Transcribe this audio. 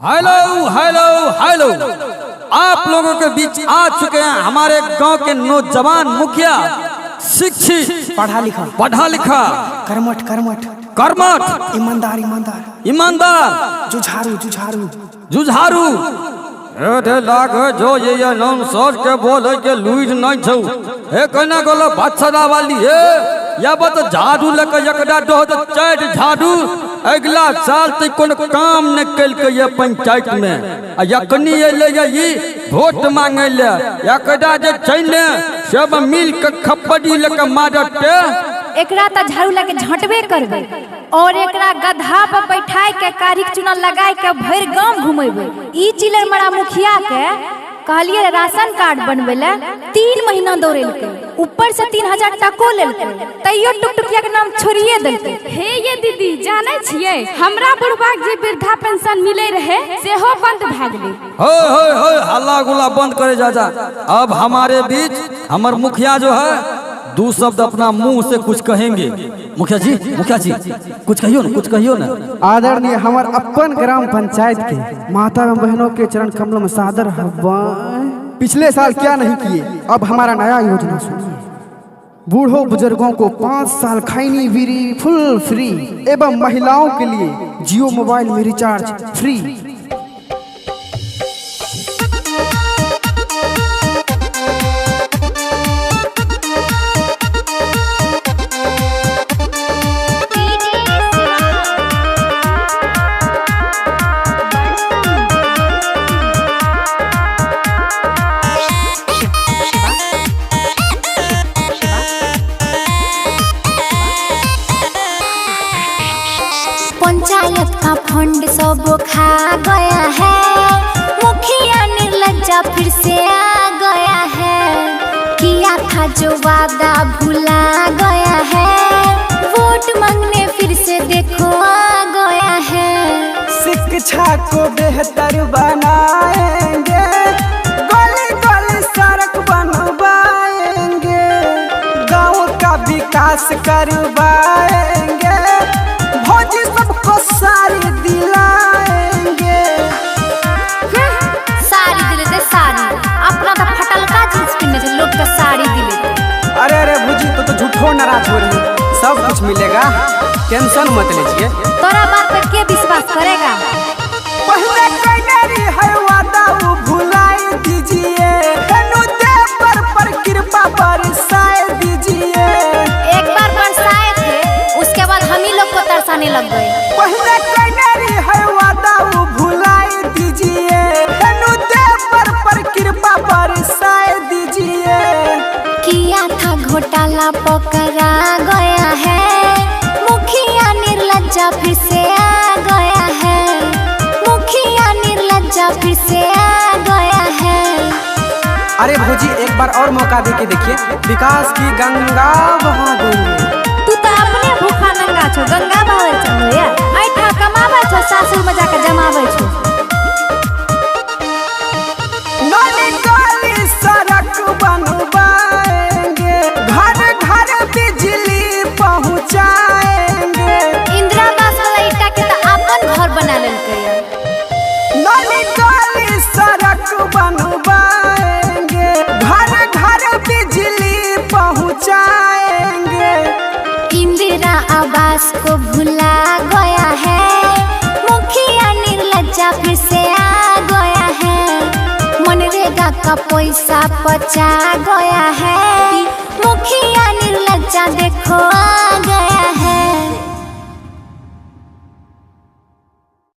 Hello hello hello, आप लोगों के बीच आ चुके हैं हमारे गांव के नौजवान मुखिया, शिक्षित, पढ़ा लिखा, पढ़ा लिखा, कर्मठ कर्मठ, कर्मठ, ईमानदार ईमानदार, ईमानदार, जुझारू जुझारू, जुझारू। रे लागे जो ये नाम सर के बोले के लुइज नहीं छौ। हे कहना गोलो बछड़ा वाली हे या बत झाड़ू लेके एकटा दो तो चार झाड़ू। अगला साल तक कोनो काम न कल के ये पंचायत में आ यखनी अइले ये ई वोट मांगे ले एकटा जे छै ने सब मिल के खप्पड़ी लेके मारते। एकरा त झाड़ू लगे झटबे करबै और एकरा गधा पर बैठाई के कारिक चुना लगाई के भरि गांव घुमेबै। ई चिलर मरा मुखिया के कहलिए राशन कार्ड बनबै ले 3 महीना दौड़ेलकै, ऊपर से 3000 टको लेलकै, तैयो टुकटुकिया के नाम छोड़िए देलकै। हे ये दीदी, जानै छियै हमरा बुढ़बा के जे वृद्धा पेंशन मिले रहे सेहो बंद भए गेलै। हो हो हो, हल्ला गुल्ला बंद करे जा जा। अब हमारे बीच हमर मुखिया जो है दो शब्द अपना मुंह से कुछ कहेंगे। मुखिया जी, मुखिया जी कुछ कहियो ना, कुछ कहियो ना। आदरणीय हमर अपन ग्राम पंचायत के माता एवं बहनों के चरण कमलों में सादर हवाएं। पिछले साल क्या नहीं किए, अब हमारा नया योजना सुनिए। बूढ़ों बुजुर्गों को 5 साल खैनी बीड़ी फुल फ्री एवं महिलाओं के लिए जियो मोबाइल में रिचार्ज फ्री। पंचायत का फंड सब खा गया है, मुखिया निर्लज्जा फिर से आ गया है। किया था जो वादा भुला गया है, वोट मांगने फिर से देखो आ गया है। शिक्षा को बेहतर बनाएंगे, गली गली सड़क बनवाएंगे, गांव का विकास करवाएंगे, भौजी सबको साड़ी दिलाएंगे। साड़ी दिलेते साड़ी, अपना तो फटलका जींस पिन्ने छै, लोग के साड़ी दिलेते। अरे अरे भौजी तो झूठो नाराज हो रही, सब कुछ मिलेगा, टेंशन मत लीजिए। तोरा बात पर के विश्वास करेगा? पहले कैनरी है वादा वो भुलाई दीजिए, देव पर कृपा बरसाए दीजिए। एक बार बरसाए थे, उसके बाद हम ही लोग को तरसाने लग गए। पहले कैनरी है वादा वो भुलाई दीजिए, देव पर कृपा बरसाए दीजिए। किया था घोटाला पकड़ा गया है, मुखिया निर्लज्जा फिर से आ गया है। मुखिया निर्लज्जा फिर से आ गया है। अरे भौजी एक बार और मौका दे के देखिए, विकास की गंगा बहा देंगे। तू तो अपने भूखा नंगा छो, गंगा बहावे चलो या ऐठा कमावे छो, सासुर में जाके जमावे छो। गली गली सड़क बनवाएंगे, घर घर बिजली पहुंचाएंगे। इंदिरा आवास वाला ईटा के तो अपन घर बना लेलकै। गली गली सड़क बनवाएंगे, घर घर बिजली पहुंचाएंगे। इंदिरा आवास को भुला गया है, मुखिया निर्लज्जा फिर से आ गया है। मनरेगा का पैसा पचा गया है।